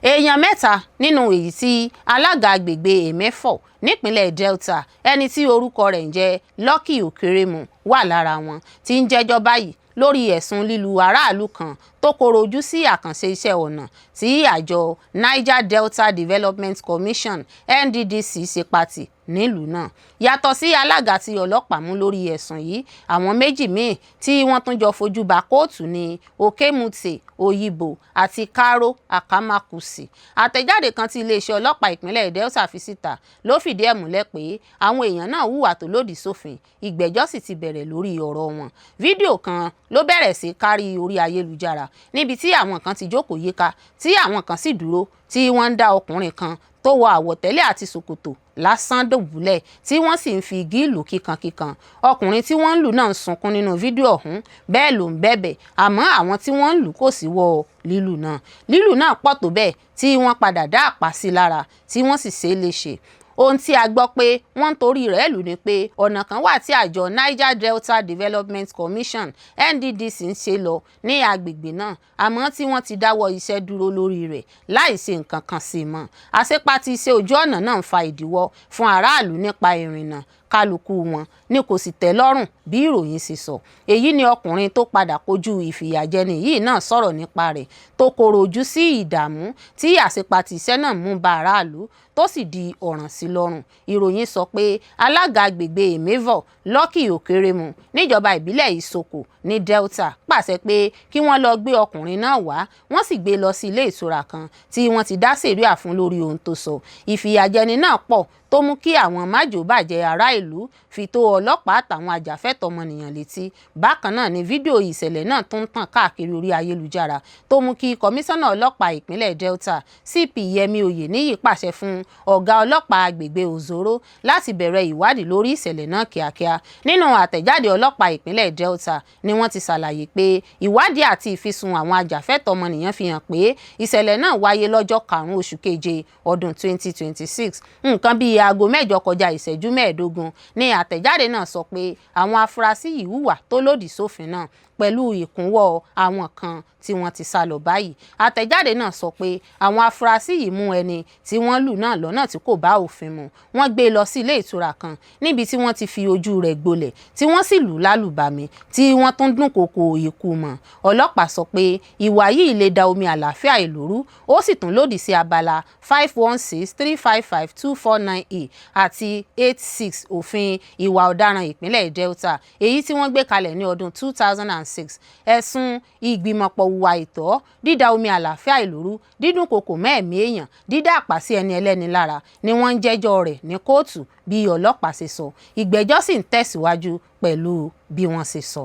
Èèyàn 3 nínú èyí tí alága agbègbè Emefo nípínlẹ̀ Delta, ẹni tí orúkọ rẹ̀ ń jẹ́ Lucky Okeremu, wà lára wọn tí ń jẹ́jọ́ báyìí lórí ẹ̀sùn lílu aráàlú kan tó koro ojú sí àkànṣe iṣẹ́ ọ̀nà tí àjọ Niger Delta Development Commission NDDC ṣe pàtì nílùú náà. Yàtọ̀ sí alága tí ọlọ́pàá mú lórí ẹ̀sùn yìí, àwọn 2 míì tí wọ́n tún jọ fojú ba kóòtù ní Okemute Oyibo àti Karo Akamakusi. Àtẹ̀jáde kan tí iléeṣẹ́ ọlọ́pàá ìpínlẹ̀ Delta fi síta ló fìdí ẹ̀ múlẹ̀ pé àwọn èèyàn náà hùwà tó lòdì sófin, ìgbẹ́jọ́ sì ti bẹ̀rẹ̀ lórí ọ̀rọ̀ wọn. Fídíò kan ló bẹ̀rẹ̀ sí kárí orí ayélujára níbi tí àwọn kan ti jókòó yíká tí àwọn kan sì dúró tí wọ́n ń dá ọkùnrin kan tó wọ àwọ̀tẹ́lẹ̀ àti ṣòkòtò lásán dùbúlẹ̀ tí wọ́n sì ń fi igi lù kíkankíkan. Ọkùnrin tí wọ́n ń lù náà ń sunkún nínú fídíò ọ̀hún, bẹ́ẹ̀ ló ń bẹ̀bẹ̀, àmọ́ àwọn tí wọ́n ń lù kò síwọ́ lílù náà. Lílù náà pọ̀ tó bẹ́ẹ̀ tí wọ́n padà dá àpá sí lára tí wọ́n sì ṣe é léṣe. Ohun tí a gbọ́ pé wọ́n ń torí rẹ̀ lù ni pé ọ̀nà kan wà tí àjọ Niger Delta Development Commission (NDDC) ń ṣe lọ ní agbègbè náà, àmọ́ tí wọ́n ti dáwọ́ iṣẹ́ dúró lórí rẹ̀ láì ṣe nǹkan kan sí i mọ́. Àṣepatì iṣẹ́ ojú ọ̀nà náà ń fa ìdíwọ́ fún aráàlú nípa ìrìnnà kálukú wọn ni kò sì tẹ́ lọ́rùn bí ìròyìn ṣe sọ. Èyí ni ọkùnrin tó padà kojú ìfìyàjẹni yìí náà sọ̀rọ̀ nípa rẹ̀ tó kọ̀rọ̀ ojú sí ìdààmú tí àṣepatì iṣẹ́ náà mú bá aráàlú tó sì di ọ̀ràn sí lọ́rùn. Ìròyìn sọ pé alága agbègbè Emevor, Lucky Okeremu, níjọba ìbílẹ̀ Isoko ní Delta pàṣẹ pé kí wọ́n lọ gbé ọkùnrin náà wá, wọ́n sì gbé e lọ sí ilé ìtura kan tí wọ́n ti dá sẹ̀ríà fún lórí ohun tó sọ. Ìfìyàjẹni náà pọ̀ tó mú kí àwọn májòbàjẹ́ ará ìlú fi tó ọlọ́pàá àtàwọn ajàfẹ́tọ̀ọ́ ọmọnìyàn létí. Bákan náà ni fídíò ìṣẹ̀lẹ̀ náà tún ń tàn káàkiri orí ayélujára tó mú kí kọmíṣánná ọlọ́pàá ìpínlẹ̀ Delta, CP Yẹmi Oyèníyì, pàṣẹ fún ọ̀gá ọlọ́pàá agbègbè Ozoro láti bẹ̀rẹ̀ ìwádìí lórí ìṣẹ̀lẹ̀ náà kíákíá. Nínú àtẹ̀jáde ọlọ́pàá ìpínlẹ̀ Delta ni wọ́n ti ṣàlàyé pé ìwádìí àti ìfisùn àwọn ajàfẹ́tọ̀ọ́ ọmọnìyàn fi hàn pé ìṣẹ̀lẹ̀ náà wáyé lọ́jọ́ 5 oṣù keje ọdún 2026, nǹkan bíi aago 8 kọjá ìṣẹ́jú 15 ní àtẹ̀jáde náà sọ pé àwọn afurasí yìí hùwà tó lòdì sófin náà pẹ̀lú ìkúnwọ́ àwọn kan tí wọ́n ti sá lọ báyìí. Àtẹ̀jáde náà sọ pé àwọn afurasí yìí mú ẹni tí wọ́n lù náà lọ́nà tí kò bá òfin mu. Wọ́n gbé e lọ sí ilé ìtura kan níbi tí wọ́n ti fi ojú rẹ̀ gbolẹ̀ tí wọ́n sì lù ú lálùbami tí wọ́n tún dúnkòokò ikú mọ́. Ọlọ́pàá sọ pé ìwà yìí lè da omi àlàáfíà ìlú rú, ó sì tún lòdì sí abala 516355249A àti 86 òfin ìwà ọ̀daràn ìpínlẹ̀ Delta èyí tí wọ́n gbé kalẹ̀ ní ọdún 2006. Ẹ̀sùn ìgbìmọ̀pọ̀ hùwà àìtọ́, dídá omi àlàáfíà ìlú rú, dídúnkookò mọ́ ẹ̀mí èèyàn, dídá àpá sí ẹni ẹlẹ́ni lára ni wọ́n ń jẹ́jọ́ rẹ̀ ní kóòtù bí ọlọ́pàá ṣe sọ. Ìgbẹ́jọ́ sì ń tẹ̀síwájú pẹ̀lú bí wọ́n ṣe sọ.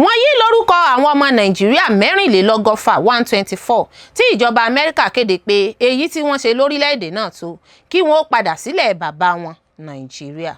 Wọ́n yí lórúkọ àwọn ọmọ Nàìjíríà 124 124 tí ìjọba Amẹ́ríkà kéde pé èyí tí wọ́n ṣe lórílẹ̀‐èdè náà tó kí wọ́n ó padà sílẹ̀ bàbá wọn Nàìjíríà.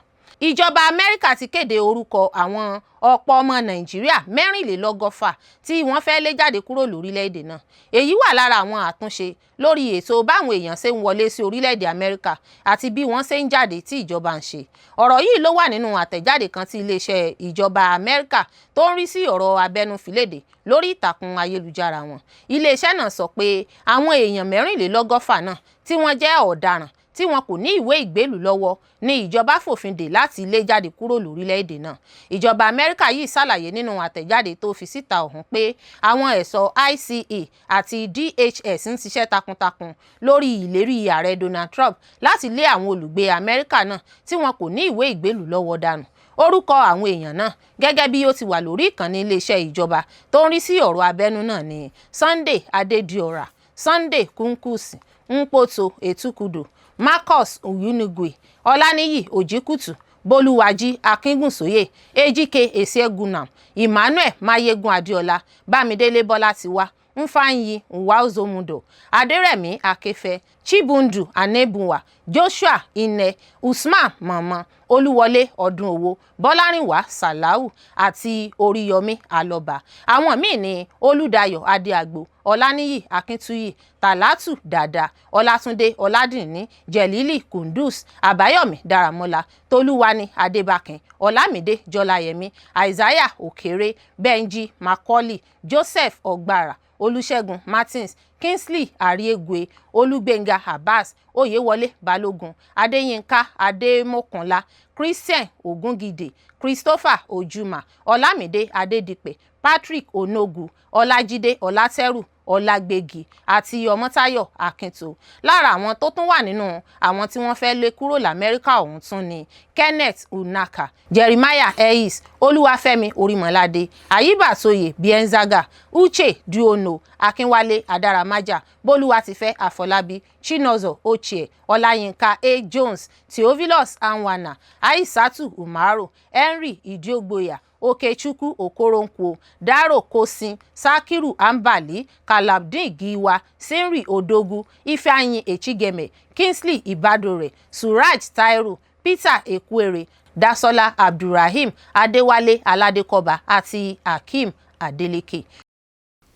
Ìjọba Amẹ́ríkà ti kéde orúkọ àwọn ọ̀pọ̀ ọmọ Nàìjíríà 124 tí wọ́n fẹ́ lé jáde kúrò lórílẹ̀‐èdè náà. Èyí wà lára àwọn àtúnṣe lórí ètò báwọn èèyàn ṣe ń wọlé sí orílẹ̀‐èdè Amẹ́ríkà àti bí wọ́n ṣe ń jáde tí ìjọba ń ṣe. Ọ̀rọ̀ yìí ló wà nínú àtẹ̀jáde kan tí iléeṣẹ́ ìjọba Amẹ́ríkà tó ń rí sí ọ̀rọ̀ abẹ́nú fi léde lórí ìtàkùn ayélujára wọn. Iléeṣẹ́ náà sọ pé àwọn èèyàn 124 náà tí wọ́n jẹ́ ọ̀daràn tí wọn kò ní ìwé ìgbélùú lọ́wọ́ ní ìjọba fòfin dè láti lé jáde kúrò lórílẹ̀‐èdè náà. Ìjọba Amẹ́ríkà yìí ṣàlàyé nínú àtẹ̀jáde tó fi síta ọ̀hún pé àwọn ẹ̀ṣọ́ ICE àti DHS ń ṣiṣẹ́ takuntakun lórí ìlérí ààrẹ Donald Trump láti lé àwọn olùgbé Amẹ́ríkà náà tí wọn kò ní ìwé ìgbélùú lọ́wọ́ dànù. Orúkọ àwọn èèyàn náà gẹ́gẹ́ bí ó ti wà lórí ìkànnì iléeṣẹ́ ìjọba tó ń rí sí ọ̀rọ̀ abẹ́nú náà ní Sunday Adédìọ́ra, Sunday Kunkusi, Mpoto Etukudo, Marcus Oyunigwe, Ọláníyì Òjìkùtù, Bólúwájí Akíngùnsóyè, Ejike Esegunam, Emmanuel Mayegun Adéọlá, Bámidélé Bọ́látiwá, Nfànyí Nwaozomudo, Adérẹ̀mí Akéfẹ́, Chibundu Anebunwa, Joshua Ine, Usman Mamman, Olúwọlé Ọdúnowó, Bọ́lárìnwá Sàláù àti Oríyọmí Alọ́ba. Àwọn míín ní Olùdáyọ̀ Adéàgbò, Ọláníyì Akíntúyì, Tàlátù Dàdá, Ọlátúndé Ọládìní, Jẹ̀lílì Kundus, Àbáyọ̀mí Dáramọ́lá, Tolúwani Adébákin, Ọlámídé Jọláyẹmí, Isaiah Òkèrè, Benji Macaulay, Joseph Ọgbàrà, Olúṣẹ́gun Martins, Kingsley Ariegue, Olúgbénga Abbas, Oyèwọlé Balógun, Adéyínká Adémọkànlá, Christian Ògúngídé, Christopher Ojúmà, Ọlámídé Adédìpẹ̀, Patrick Onogu, Ọlájídé Ọlátẹ́rù Ọlágbègì àti Ọmọ́táyọ̀ Akíntó. Lára àwọn tó tún wà nínú àwọn tí wọ́n fẹ́ lé kúrò lamẹ́ríkà ọ̀hún tún ni Kenneth Unaka, Jeremiah Ellis, Olúwafẹ́mi Orímọládé, Ayíbàsóyè Bienzaga, Uche Duono, Akínwálé Adáramájà, Bólúwatifẹ́ Àfọlábí, Chinọzọ Ochie, Ọláyínká A. Jones, Theophilus Anwana, Aisatu Umaru, Henry Idiogboya, Okechukwu Okoronkwo, Daro Kosin, Sakiru Ambali, Kalabdeen Giwa, Sinri Odogu, Ifeanyi Echigeme, Kingsley Ibadore, Suraj Tairu, Peter Ekwere, Dasola Abdulrahim, Adéwálé Aládékọ́ba àti Hakeem Adeleke.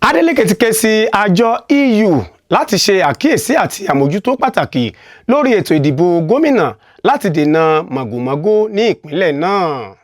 Adeleke ti ké sí àjọ EU láti ṣe àkíyèsí àti àmójútó pàtàkì lórí ètò ìdìbò gómìnà láti dènà màgòmágó ní ìpínlẹ̀ náà.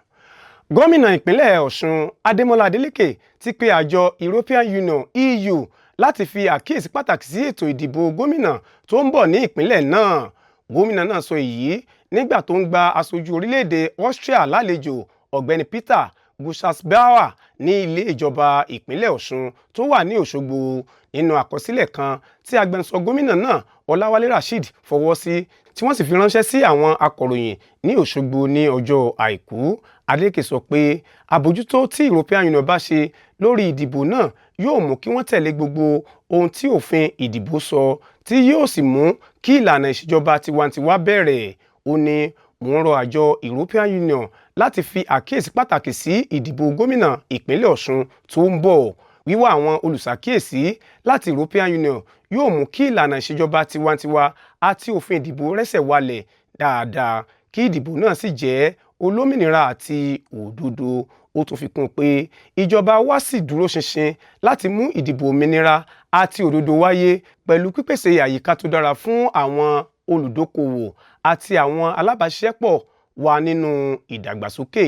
Gómìnà ìpínlẹ̀ Ọ̀ṣun Adémọ́lá Adeleke ti pe àjọ European Union EU láti fi àkíyèsí pàtàkì sí ètò ìdìbò gómìnà tó ń bọ̀ ní ìpínlẹ̀ náà. Gómìnà náà sọ èyí nígbà tó ń gba aṣojú orílẹ̀-èdè Austria lálejò, Ọ̀gbẹ́ni Peter Gushasbauer, ní ilé ìjọba ìpínlẹ̀ Ọ̀ṣun tó wà ní Òṣogbo. Nínú àkọsílẹ̀ kan tí agbẹnusọ gómìnà náà, Ọláwálé Rasheed, fọwọ́ sí, tí wọ́n sì fi ránṣẹ́ sí àwọn akọ̀ròyìn ní Òṣogbo ní ọjọ́ Àìkú, Adeleke sọ pé àbójútó tí European Union bá ṣe lórí ìdìbò náà yóò mú kí wọ́n tẹ̀lé gbogbo ohun tí òfin ìdìbò sọ, tí yóò sì mú kí ìlànà ìṣèjọba tiwantiwa bẹ̀rẹ̀. Ó ní, "Mò ń rọ àjọ European Union láti fi àkíyèsí pàtàkì sí ìdìbò gómìnà ìpínlẹ̀ Ọ̀ṣun tó ń bọ̀. Wíwá àwọn olùṣàkíyèsí láti European Union yóò mú kí ìlànà ìṣèjọba tiwantiwa àti òfin ìdìbò rẹ́sẹ̀ walẹ̀ dáadáa, kí ìdìbò náà sì jẹ́ olómìnira àti òdodo." Ó tún fi kún un pé ìjọba wa sì dúró ṣinṣin láti mú ìdìbò òmìnira àti òdodo wáyé, pẹ̀lú pípèsè àyíká tó dára fún àwọn olùdókòwò àti àwọn alábàáṣiṣẹ́pọ̀ wa nínú ìdàgbàsókè.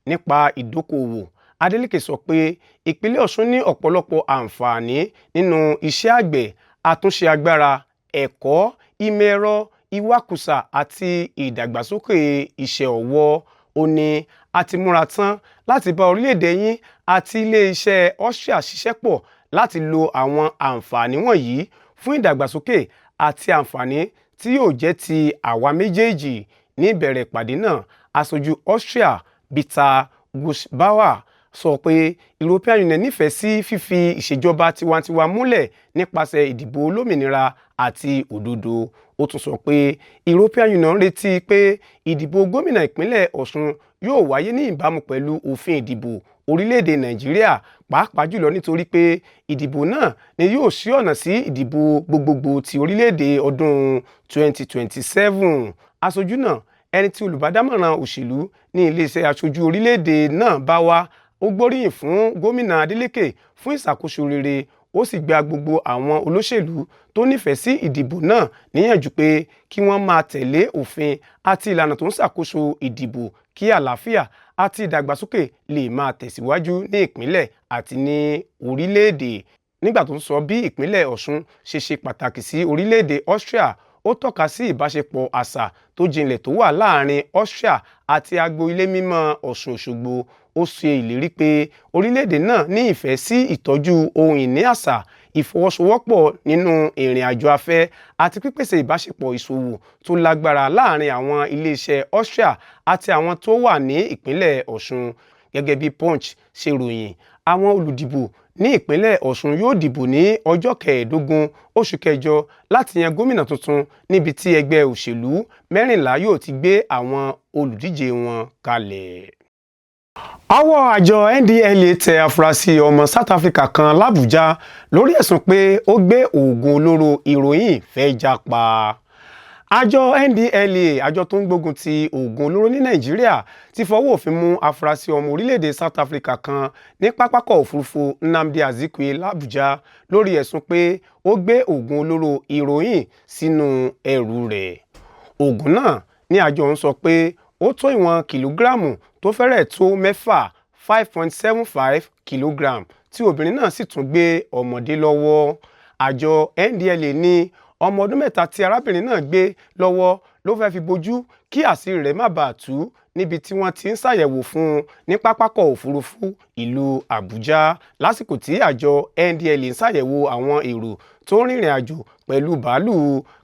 Nípa ìdókòwò, Adeleke sọ pé ìpínlẹ̀ Ọ̀ṣun ní ọ̀pọ̀lọpọ̀ àǹfààní nínú iṣẹ́ àgbẹ̀, àtúnṣe agbára, ẹ̀kọ́, ìmọ̀ ẹ̀rọ, ìwakùsà àti ìdàgbàsókè iṣẹ́ ọwọ́. Ó ní, "A ti múra tán láti bá orílẹ̀-èdè yín àti ilé-iṣẹ́ Austria ṣiṣẹ́ pọ̀ láti lo àwọn àǹfààní wọ̀nyí fún ìdàgbàsókè àti àǹfààní tí yóò jẹ́ ti àwa méjèèjì." Ní ìbẹ̀rẹ̀ ìpàdé náà, aṣojú Austria Peter Gushbauer sọ pé European Union nífẹ̀ẹ́ sí fífi ìṣèjọba tiwantiwa múlẹ̀ nípasẹ̀ ìdìbò olómìnira àti òdodo. Ó tún sọ pé European Union ń retí pé ìdìbò gómìnà ìpínlẹ̀ Ọ̀ṣun yóò wáyé ní ìbámu pẹ̀lú òfin ìdìbò orílẹ̀-èdè Nàìjíríà, pàápàá jùlọ nítorí pé ìdìbò náà ni yóò ṣí ọ̀nà sí ìdìbò gbogbogbò ti orílẹ̀-èdè ọdún 2027. Aṣojú náà, ẹni tí olùbádámọ̀ràn òṣèlú ní iléeṣẹ́ aṣojú orílẹ̀-èdè náà bá wá, ó gbóríyìn fún gómìnà Adeleke fún ìṣàkóso rere. Ó sì gba gbogbo àwọn olóṣèlú tó nífẹ̀ẹ́ sí ìdìbò náà níyànjú pé kí wọ́n máa tẹ̀lé òfin àti ìlànà tó ń ṣàkóso ìdìbò, kí àlàáfíà àti ìdàgbàsókè lè máa tẹ̀síwájú ní ìpínlẹ̀ àti ní orílẹ̀-èdè. Nígbà tó ń sọ bí ìpínlẹ̀ Ọ̀ṣun ṣe ṣe pàtàkì sí orílẹ̀-èdè Austria, ó tọ́ka sí ìbáṣepọ̀ àṣà tó jinlẹ̀ tó wà láàrin Austria àti agbo ilé mímọ́ Ọ̀ṣun Òṣogbo. Ó ṣe ìlérí pé orílẹ̀-èdè náà ní ìfẹ́ sí ìtọ́jú ohun ìní àṣà, ìfọwọ́sowọ́pọ̀ nínú ìrìn àjò afẹ́ àti pípèsè ìbáṣepọ̀ ìṣòwò tó lágbára láàrin àwọn iléeṣẹ́ Austria àti àwọn tó wà ní ìpínlẹ̀ Ọ̀ṣun. Gẹ́gẹ́ bí Punch ṣe ròyìn, àwọn olùdìbò ní ìpínlẹ̀ Ọ̀ṣun yóò dìbò ní ọjọ́ 15 oṣù kẹjọ láti yan gómìnà tuntun, níbi tí ẹgbẹ́ òṣèlú 14 yóò ti gbé àwọn olùdíje wọn kalẹ̀. Ọwọ́ àjọ NDLEA tẹ afurasí ọmọ South Africa kan làbújá lórí ẹ̀sùn pé ó gbé oògùn olóró heroin fẹ́ jápa. Àjọ NDLEA, àjọ tó ń gbógun ti oògùn olóró ní Nàìjíríà, ti fọwọ́ òfin mú afurasí ọmọ orílẹ̀-èdè South Africa kan ní pápákọ̀ òfurufú Nnamdi Azikiwe làbújá lórí ẹ̀sùn pé ó gbé oògùn olóró heroin sínú ẹrù rẹ̀. Oògùn náà ní àjọ ń sọ pé ó tó ìwọ̀n kìlógíráàmù tó fẹ́rẹ̀ tó 6, 5.75 kilogram, tí obìnrin náà sì tún gbé ọmọdé lọ́wọ́. Àjọ NDLEA ní ọmọ ọdún 3 tí arábìnrin náà gbé lọ́wọ́ ló fẹ́ẹ́ fi bojú kí àṣírí rẹ̀ má bàa tú níbi tí wọ́n ti ń ṣàyẹ̀wò fún un ní pápákọ̀ òfurufú ìlú Àbújá. Lásìkò tí àjọ NDLEA ń ṣàyẹ̀wò àwọn èrò tó ń rìnrìn àjò pẹ̀lú bàálù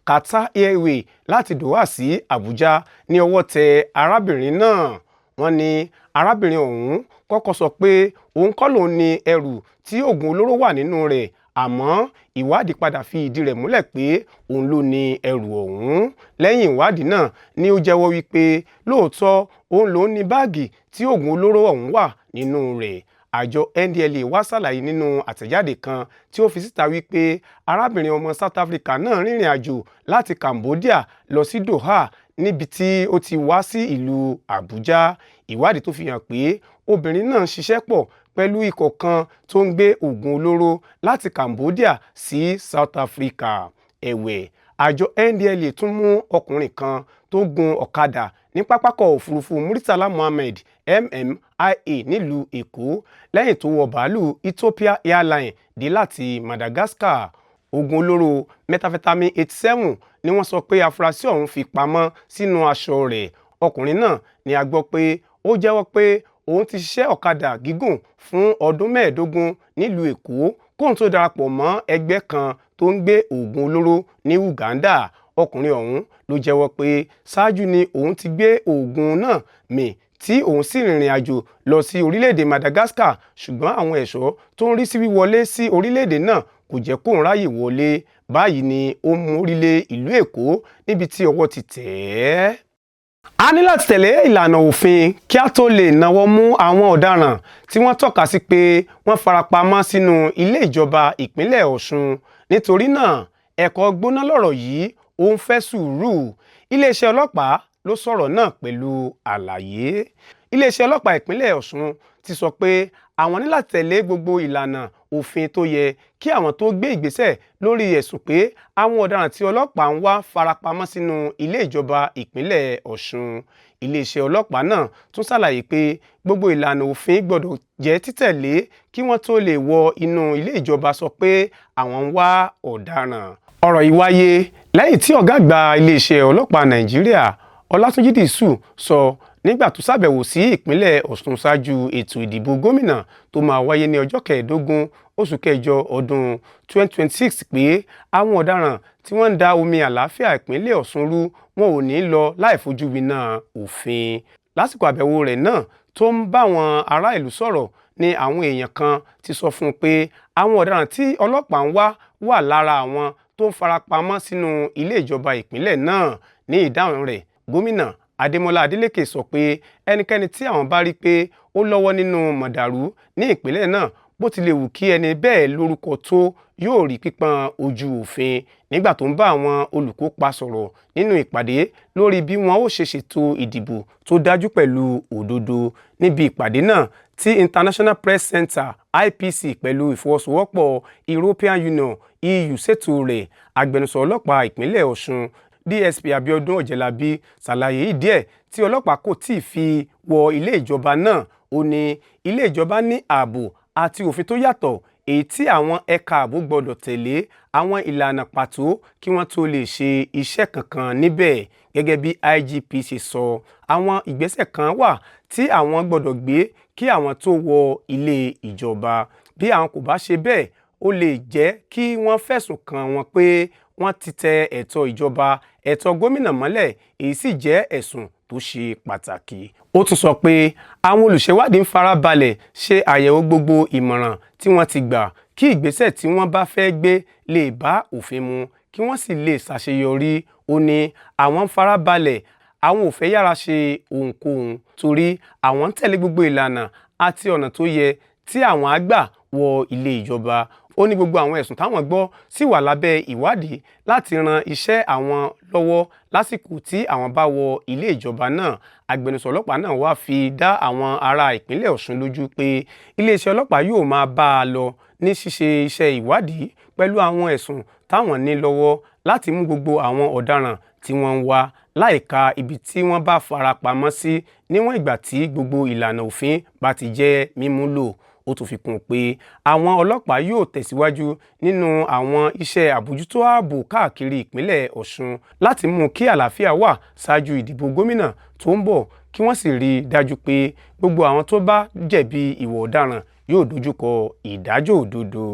Qatar Airways láti Doha sí Àbújá ní ọwọ́ tẹ arábìnrin náà. Wọ́n ní arábìnrin ọ̀hún kọ́kọ́ sọ pé òun kọ́ lòun ní ẹrù tí oògùn olóró wà nínú rẹ̀. Àmọ́ ìwádìí padà fi ìdí rẹ̀ múlẹ̀ pé òun ló ní ẹrù ọ̀hún. Lẹ́yìn ìwádìí náà ni ó jẹ́wọ́ wípé lóòótọ́ òun lòún ní báàgì tí oògùn olóró ọ̀hún wà nínú rẹ̀. Àjọ NDLEA wá ṣàlàyé nínú àtẹ̀jáde kan tí ó fi síta wípé arábìnrin ọmọ South Africa náà rìnrìn àjò láti Cambodia lọ sí Doha, níbi tí ó ti wá sí ìlú Àbújá. Ìwádìí tó fi hàn pé obìnrin náà ń ṣiṣẹ́ pọ̀ pẹ̀lú ikọ̀ kan tó ń gbé oògùn olóró láti Cambodia sí South Africa. Ẹ̀wẹ̀, àjọ NDLEA tún mú ọkùnrin kan tó gun ọ̀kadà ní pápákọ̀ òfurufú Murtala Muhammed MMIA nílùú Èkó lẹ́yìn tó wọ bàálù Ethiopia Airlines dé láti Madagascar. Oògùn olóró methamphetamine 87 ni wọ́n sọ pé afurasí ọ̀hún fi pamọ́ sínú aṣọ rẹ̀. Ọkùnrin náà ni a gbọ́ pé ó jẹ́wọ́ pé òun ti ṣiṣẹ́ ọ̀kadà gígùn fún ọdún 15 nílùú Èkó kóun tó darapọ̀ mọ́ ẹgbẹ́ kan tó ń gbé oògùn olóró ní Uganda. Ọkùnrin ọ̀hún ló jẹ́wọ́ pé ṣáájú ni òun ti gbé oògùn náà mì tí òun sì rìnrìn àjò lọ sí orílẹ̀-èdè Madagascar, ṣùgbọ́n àwọn ẹ̀ṣọ́ tó ń rí sí wíwọlé sí orílẹ̀-èdè náà kò jẹ́ kóun ráyè wọlé. Báyìí ni ó mú orílẹ̀ ìlú Èkó níbi tí ọwọ́ ti tẹ̀ ẹ́. A ní láti tẹ̀lé ìlànà òfin kí a tó lè náwó mú àwọn ọ̀daràn tí wọ́n tọ́ka sí pé wọ́n farapamọ́ sínú ilé ìjọba ìpínlẹ̀ Ọ̀ṣun. Nítorí náà, ẹ̀kọ́ gbóná lọ̀rọ̀ yìí, ó ń fẹ́ sùúrù. Iléeṣẹ́ ọlọ́pàá ló sọ̀rọ̀ náà pẹ̀lú àlàyé. Iléeṣẹ́ ọlọ́pàá ìpínlẹ̀ Ọ̀ṣun ti sọ pé àwọn ní láti tẹ̀lé gbogbo ìlànà òfin tó yẹ kí àwọn tó gbé ìgbésẹ̀ lórí ẹ̀sùn pé àwọn ọ̀daràn tí ọlọ́pàá ń wá farapamọ́ sínú ilé ìjọba ìpínlẹ̀ Ọ̀ṣun. Iléeṣẹ́ ọlọ́pàá náà tún ṣàlàyé pé gbogbo ìlànà òfin gbọ́dọ̀ jẹ́ títẹ̀lé kí wọ́n tó lè wọ inú ilé ìjọba sọ pé àwọn ń wá ọ̀daràn. Ọ̀rọ̀ yìí wáyé lẹ́yìn tí ọ̀gá àgbà iléeṣẹ́ ọlọ́pàá Nàìjíríà Ọlátúnjí Dìsù sọ nígbà tó ṣàbẹ̀wò sí ìpínlẹ̀ Ọ̀ṣun ṣáájú ètò ìdìbò gómìnà tó máa wáyé ní ọjọ́ 15 oṣù kẹjọ ọdún 2026 pé àwọn ọ̀daràn tí wọ́n ń da omi àlàáfíà ìpínlẹ̀ Ọ̀ṣun rú wọn ò ní lọ láì fojú winá òfin. Lásìkò àbẹ̀wò rẹ̀ náà tó ń báwọn ará ìlú sọ̀rọ̀ ni àwọn èèyàn kan ti sọ fún un pé àwọn ọ̀daràn tí ọlọ́pàá ń wá wà lára àwọn tó ń farapamọ́ sínú ilé ìjọba ìpínlẹ̀ náà. Ní ìdáhùn rẹ̀, gómìnà Adémọ́lá Adélékè sọ pé ẹnikẹ́ni tí àwọn bá rí pé ó lọ́wọ́ nínú mọ̀dàrú ní ìpínlẹ̀ náà, bó tilẹ̀ wù kí ẹni bẹ́ẹ̀ lórúkọ tó, yóò rí pípọ́n ojú òfin. Nígbà tó ń bá àwọn olùkópa sọ̀rọ̀ nínú ìpàdé lórí bí wọn ó ṣe ṣètò ìdìbò tó dájú pẹ̀lú òdodo níbi ìpàdé náà tí International Press Center IPC pẹ̀lú ìfọwọ́sowọ́pọ̀ European Union EU ṣètò rẹ̀, agbẹnusọ ọlọ́pàá ìpínlẹ̀ Ọ̀ṣun DSP Abiodun Ọ̀jẹ̀lábí ṣàlàyé ìdí ẹ̀ tí ọlọ́pàá kò tí ì fi wọ ilé ìjọba náà. Ó ní ilé ìjọba ní ààbò àti òfin tó yàtọ̀ èyí tí àwọn ẹ̀ka ààbò gbọ́dọ̀ tẹ̀lé àwọn ìlànà pàtó kí wọ́n tó lè ṣe iṣẹ́ kankan níbẹ̀. Gẹ́gẹ́ bí IGP ṣe sọ, àwọn ìgbésẹ̀ kan wà tí àwọn gbọ́dọ̀ gbé kí àwọn tó wọ ilé ìjọba. Bí àwọn kò bá ṣe bẹ́ẹ̀, ó lè jẹ́ kí wọ́n fẹ̀sùn kàn wọ́n pé wọ́n ti tẹ ẹ̀tọ́ ìjọba, ẹ̀tọ́ gómìnà mọ́lẹ̀, èyí sì jẹ́ ẹ̀sùn tó ṣe pàtàkì. Ó tún sọ pé àwọn olùṣèwádìí ń farabalẹ̀ ṣe àyẹ̀wò gbogbo ìmọ̀ràn tí wọ́n ti gbà kí ìgbésẹ̀ tí wọ́n bá fẹ́ gbé lè bá òfin mu kí wọ́n sì lè ṣàṣeyọrí. Ó ní àwọn ń farabalẹ̀, àwọn ò fẹ́ yára ṣe ohunkóhun torí àwọn ń tẹ̀lé gbogbo ìlànà àti ọ̀nà tó yẹ tí àwọn á gbà wọ ilé ìjọba. Ó ní gbogbo àwọn ẹ̀sùn táwọn gbọ́ sì wà lábẹ́ ìwádìí láti ran iṣẹ́ àwọn lọ́wọ́ lásìkò tí àwọn bá wọ ilé ìjọba náà. Agbẹnusọ ọlọ́pàá náà wá fi dá àwọn ará ìpínlẹ̀ Ọ̀ṣun lójú pé iléeṣẹ́ ọlọ́pàá yóò máa bá a lọ ní ṣíṣe iṣẹ́ ìwádìí pẹ̀lú àwọn ẹ̀sùn táwọn ní lọ́wọ́ láti mú gbogbo àwọn ọ̀daràn tí wọ́n ń wá láìka ibi tí wọ́n bá fara pamọ́ sí níwọ̀n ìgbà tí gbogbo ìlànà òfin bá ti jẹ́ mímúlò. Ó tún fi kún un pé àwọn ọlọ́pàá yóò tẹ̀síwájú nínú àwọn iṣẹ́ àbójútó ààbò káàkiri ìpínlẹ̀ Ọ̀ṣun láti mú kí àlàáfíà wà ṣáájú ìdìbò gómìnà tó ń bọ̀, kí wọ́n sì rí i dájú pé gbogbo àwọn tó bá jẹ̀bi ìwà ọ̀daràn yóò dojúkọ ìdájọ́ òdodo.